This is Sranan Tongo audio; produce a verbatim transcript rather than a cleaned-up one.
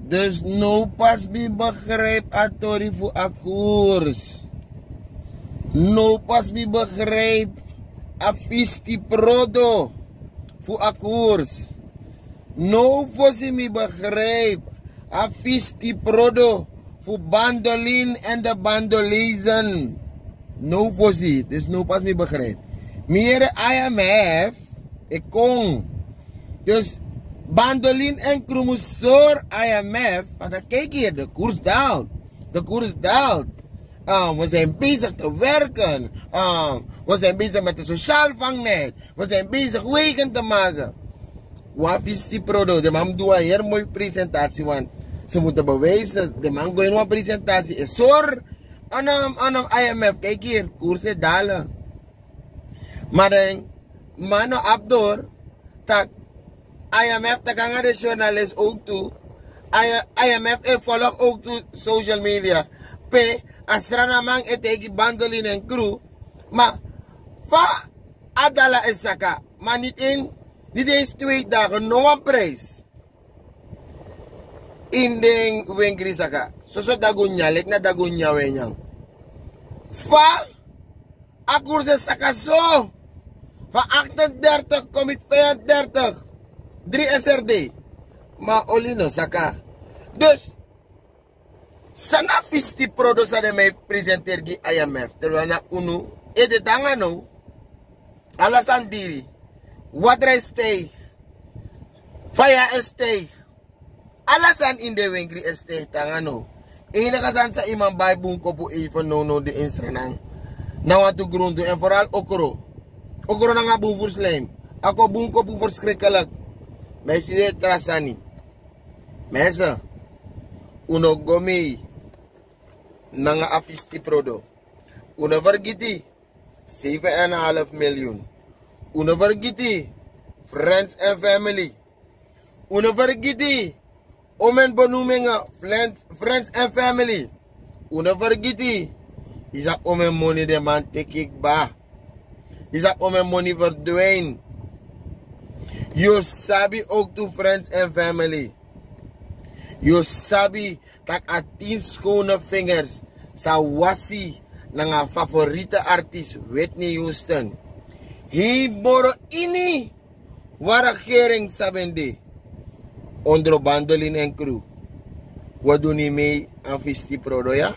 Dus no pas mi begrijp a tori fu a koers. No pas mi begrijp a fisti prodo fu a koers. No fosi mi begrijp a fisti prodo fu Bandolin en de Bandolezen. No fosi, dus no pas mi begrijp. Mi yere I M F e kon. Dus Bandolin en Kru mus sori I M F, want dan kijk hier, de koers daalt. De koers daalt. Ah, we zijn bezig te werken. Ah, we zijn bezig met de sociaal vangnet. We zijn bezig wegen te maken. Wan fisti prodo, de man doet een heel mooie presentatie, want ze moeten bewijzen. De man go in wan presentatie is sori. Aan hem, aan hem I M F, kijk hier, koers e dalen. Maar dan, man no abi dori, tak I M F taki nanga de journalist ook tu. I M F e follow ook tu social media. Pe a Srananman e taigi Bandolin en Kru. Ma fa a dala e saka, ma niet in, niet eens twee dagen, no wan prijs. In den wengri saka. Soso dagu nyan, leki na dagu nyan we nyan. Fa a koers e saka so. Van achtendertig, komi vijfendertig. Drie S R D. Ma oli no saka. Dus, san na fisti prodo san den man e presenteri gi I M F. Terwijl na unu, ete tanga no. Ala sani diri. Watra e stijgi. Faya e stijgi. Ala sani ini den wengri e stijgi tanga no. Enige sani san yu man bai bun kopu even nownow de ini Sranan. Na wantu grontu en vooral okro. Okro nanga bun fu slijm. A kon bun kopu verschrikkelijk. Ma yu si den tra sani. Mensen, un no go mee nanga a fisti prodo. Un no vergiti, zeven en een half miljoen. Un no vergiti, friends en family. Un no vergiti, omen benoemingen, friends, friends en family. Un no vergiti, disi a omen moni den man teki kba. Disi a omen moni verdwijn. Yu sabi ook tu friends en family. Yu sabi tak' a tin skone vingers sa wasi nanga a favoriete artis Whitney Houston. Hei moro ini wan regering sa ben de. Ondro Bandolin en Kru. Wi dun yu mee a fisti prodo ya.